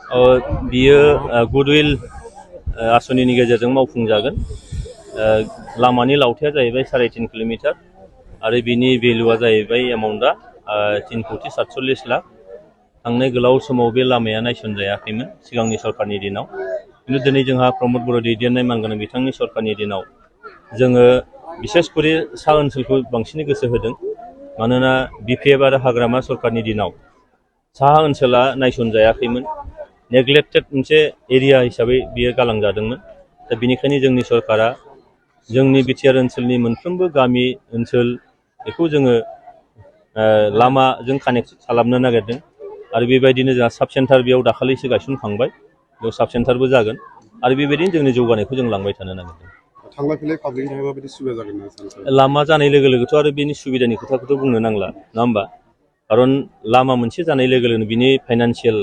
बियो गुडविल आसनिनि गेजेरजों मावफुंजागोन। लामानि लावथाया जाहैबाय 3.5 किल'मिटार आरो बिनि भेलुआ जाहैबाय एमाउन्टआ 3,47 लाख। थांनाय गोलाव समाव बे लामाया नायसनजायाखैमोन सिगांनि सरकारनि दिनाव, खिन्थु दिनै जोंहा प्रमद बर' दैदेननाय मानगोनां बिथांनि सरकारनि दिनाव जोङो बिसेसकरि सा ओनसोलखौ बांसिनै गोसो होदों। मानोना बिपिएफ आरो हाग्रामा सरकारनि दिनाव साहा ओनसोला नायसनजायाखैमोन, नेग्लेक्टेड मोनसे एरिया हिसाबै बियो गालांजादोंमोन। दा बेनिखायनो जोंनि सरकारा जोंनि बिटिआर ओनसोलनि मोनफ्रोमबो गामि ओनसोल बेखौ जोङो लामाजों कानेक्ट खालामनो नागिरदों आरो बेबायदिनो जोंहा साब सेन्टार बेयाव दाखालिसो गायसनखांबाय, बेयाव साब सेन्टारबो जागोन आरो बेबायदिनो जोंनि जौगानायखौ जों लांबाय थानो नागिरदों। थांलाय फैलाय पाब्लिकनि थाखाय माबायदि सुबिदा जागोन ना? लामा जानाय लोगो लोगोथ' आरो बेनि सुबिदानि खोथाखौथ' बुंनो नांला, नङा होमबा? खारन लामा मोनसे जानाय लोगो लोगोनो बिनि फाइनान्सियेल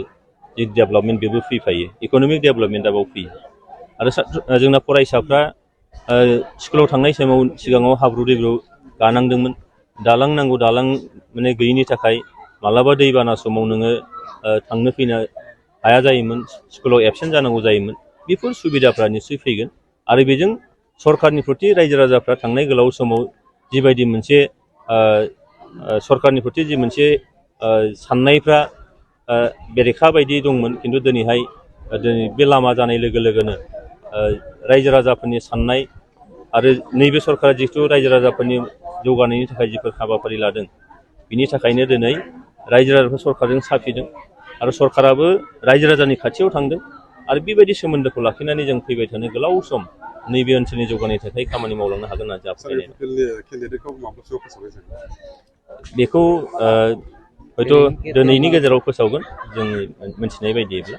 जि डेभेलपमेन्ट बेबो फैफायो, इक'नमिक डेभेलपमेन्टआ बाव फैयो। आरो जोंना फरायसाफ्रा स्कुलाव थांनाय समाव सिगाङाव हाब्रु दैब्रु गानांदोंमोन, दालां नांगौ, दालां माने गैयिनि थाखाय मालाबा दैबाना समाव नोङो थांनो फैनो हाया जायोमोन, स्कुलाव एबसेन्ट जानांगौ जायोमोन। बेफोर सुबिदाफ्रा निस्सय फैगोन आरो बेजों सरकारनि प्रति रायजो राजाफ्रा थांनाय गोलाव समाव जिबायदि मोनसे सरकारनि प्रति जि मोनसे साननायफ्रा बेरेखा बायदि दंमोन, खिन्थु दिनै बे लामा जानाय लोगो लोगोनो रायजो राजाफोरनि साननाय आरो नैबे सरकारा जिहेतु रायजो राजाफोरनि जौगानायनि थाखाय जिफोर हाबाफारि लादों, बिनि थाखायनो दिनै रायजो राजाफोरा सरकारजों साफिदों आरो सरकाराबो रायजो राजानि खाथियाव थांदों आरो बेबायदि सोमोन्दोखौ लाखिनानै जों फैबाय थानो गोलाव सम नैबे ओनसोलनि जौगानायनि थाखाय खामानि मावलांनो हागोन होनना जों फोथायनाय दं। बेखौ हयथ' दिनैनि गेजेराव फोसावगोन जोंनि मिथिनाय बायदियैब्ला।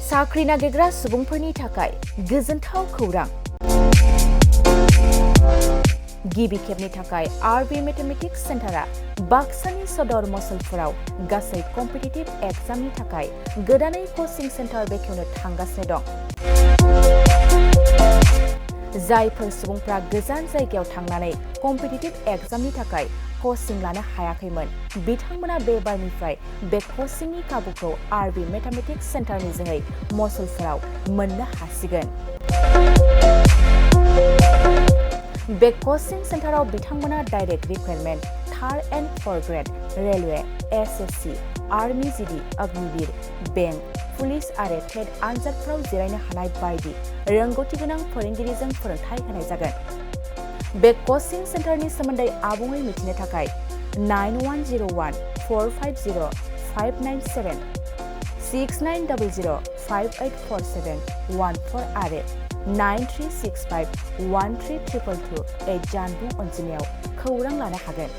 साख्रि नागिरग्रा सुबुंफोरनि थाखाय गोजोनथाव खौरां। गिबि खेबनि थाखाय आरबि मेथमेटिक्स सेन्टारा बाक्सानि सदर मसलपुराव गासै कम्पिटिटिभ एग्जामनि थाखाय गोदानै कचिं सेन्टार बेखेवनो थांगासिनो दं। जायफोर सुबुंफ्रा गोजान जायगायाव थांनानै कम्पिटिटिभ एग्जामनि थाखाय कचिं लानो हायाखैमोन, बिथांमोना बे बारनिफ्राय बे कचिंनि खाबुखौ आरबि मेथमेटिक्स सेन्टारनि जोहै मसलपुराव मोननो हासिगोन। बे कचिं सेन्टाराव बिथांमोना direct recruitment, 3rd and 4th grade, railway, SSC, army GD, Agniveer, bank, police आरो टेट आनजादफोराव जिरायनो हानाय बायदि रोंगौथि गोनां फोरोंगिरिजों फोरोंथाय होनाय जागोन। बे कचिं सेन्टारनि सोमोन्दै आबुङै मिथिनो थाखाय 9101-450-597, 6900-584714 आरो 9365-13222 जानबुं अनजिमायाव खौरां लानो हागोन।